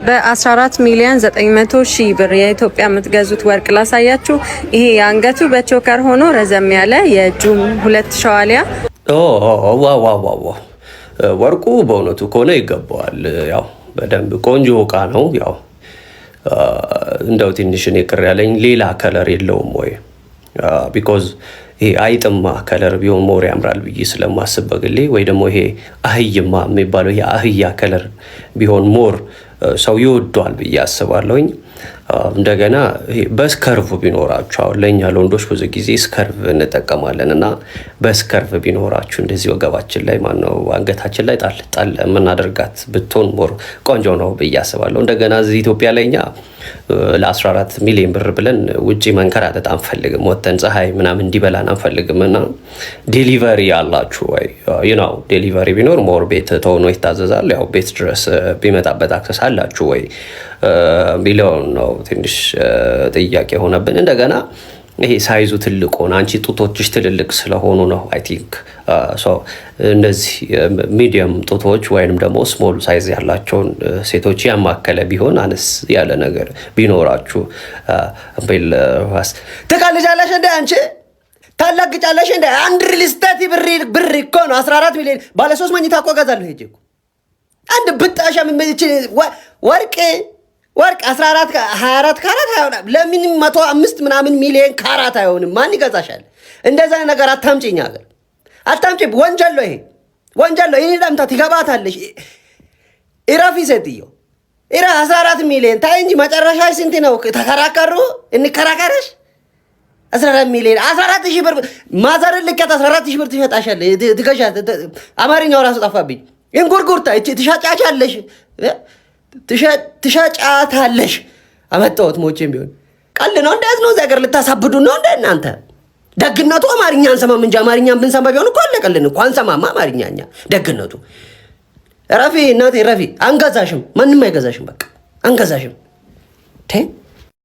በ14 ሚሊዮን 900 ሺህ ብር የኢትዮጵያ የምትገዙት ወርቅ ላሳያችሁ። ይሄ የአንገቱ በ choker ሆኖ ረዘም ያለ የእጁም ሁለት ሸዋሊያ። Wow wow wow! ወርቁ በእውነቱ ከሆነ ይገባዋል። ያው በደንብ ቆንጆ እቃ ነው። ያው እንደው ትንሽ እኔ ቅር ያለኝ ሌላ color የለውም ወይ? Because ይሄ አይጥማ color ቢሆን more ያምራል ብዬ ስለማስብ በግሌ፣ ወይ ደግሞ ይሄ አህይማ የሚባለው የአህያ color ቢሆን more ሰው ይወደዋል ብዬ አስባለሁኝ። እንደገና በ scarf ቢኖራችሁ፣ አሁን ለእኛ ለወንዶች ብዙ ጊዜ scarf እንጠቀማለን እና በ scarf ቢኖራችሁ እንደዚህ ወገባችን ላይ፣ ማነው አንገታችን ላይ ጣል ጣል የምናደርጋት ብትሆን more ቆንጆ ነው ብዬ አስባለሁ። እንደገና እዚህ ኢትዮጵያ ላይ እኛ ለ14 ሚሊዮን ብር ብለን ውጭ መንከራተት አንፈልግም። ወተን ፀሐይ ምናምን እንዲበላን አንፈልግም። እና delivery አላችሁ ወይ? Delivery ቢኖር more ቤት ተሆኖ ይታዘዛል። ያው ቤት ድረስ ቢመጣበት access አላችሁ ወይ ቢለውን ነው ትንሽ ጥያቄ የሆነብን። እንደገና ይሄ size ኡ ትልቅ ሆነ፣ አንቺ ጡቶችሽ ትልልቅ ስለሆኑ ነው I think። እነዚህ medium ጡቶች ወይንም ደግሞ small size ያላቸውን ሴቶች ያማከለ ቢሆን፣ አነስ ያለ ነገር ቢኖራችሁ ቢል። ትቀልጃለሽ እንደ አንቺ፣ ታላግጫለሽ እንደ አንድ real estate ብር እኮ ነው። 14 ሚሊዮን ባለ ሶስት መኝታ እኮ እገዛለሁ ሄጄ እኮ። አንድ ብጣሻ ወርቅ ወርቅ 14 24 ካራት አይሆንም። ለምን 105 ምናምን ሚሊዮን ካራት አይሆንም? ማን ይገዛሻል? እንደዛ ነገር አታምጪኝ፣ ሀገር አታምጪ። ወንጀል ነው ይሄ፣ ወንጀል ነው። ይሄ ለምታ ትገባታለሽ። እረፊ ሴትዮ፣ እረ 14 ሚሊዮን ታይ እንጂ መጨረሻሽ ስንት ነው? ተከራከሩ፣ እንከራከረሽ። 14 ሚሊዮን 14 ሺህ ብር ማዘርን ልኬት 14 ሺህ ብር ትሸጣሻለሽ፣ ትገዣ። አማርኛው ራሱ ጠፋብኝ። እንጉርጉርታ ትሸጫቻለሽ፣ ትሸጫታለሽ። አመጣሁት ሞቼም ቢሆን ቀልድ ነው። እንደዚህ ነው። እዚህ ሀገር ልታሳብዱ ነው እንደ እናንተ። ደግነቱ አማርኛ አንሰማም እንጂ አማርኛን ብንሰማ ቢሆን እኮ አለቀልን እኮ። አንሰማማ አማርኛ እኛ። ደግነቱ ረፊ እናቴ ረፊ። አንገዛሽም፣ ማንም አይገዛሽም። በቃ አንገዛሽም።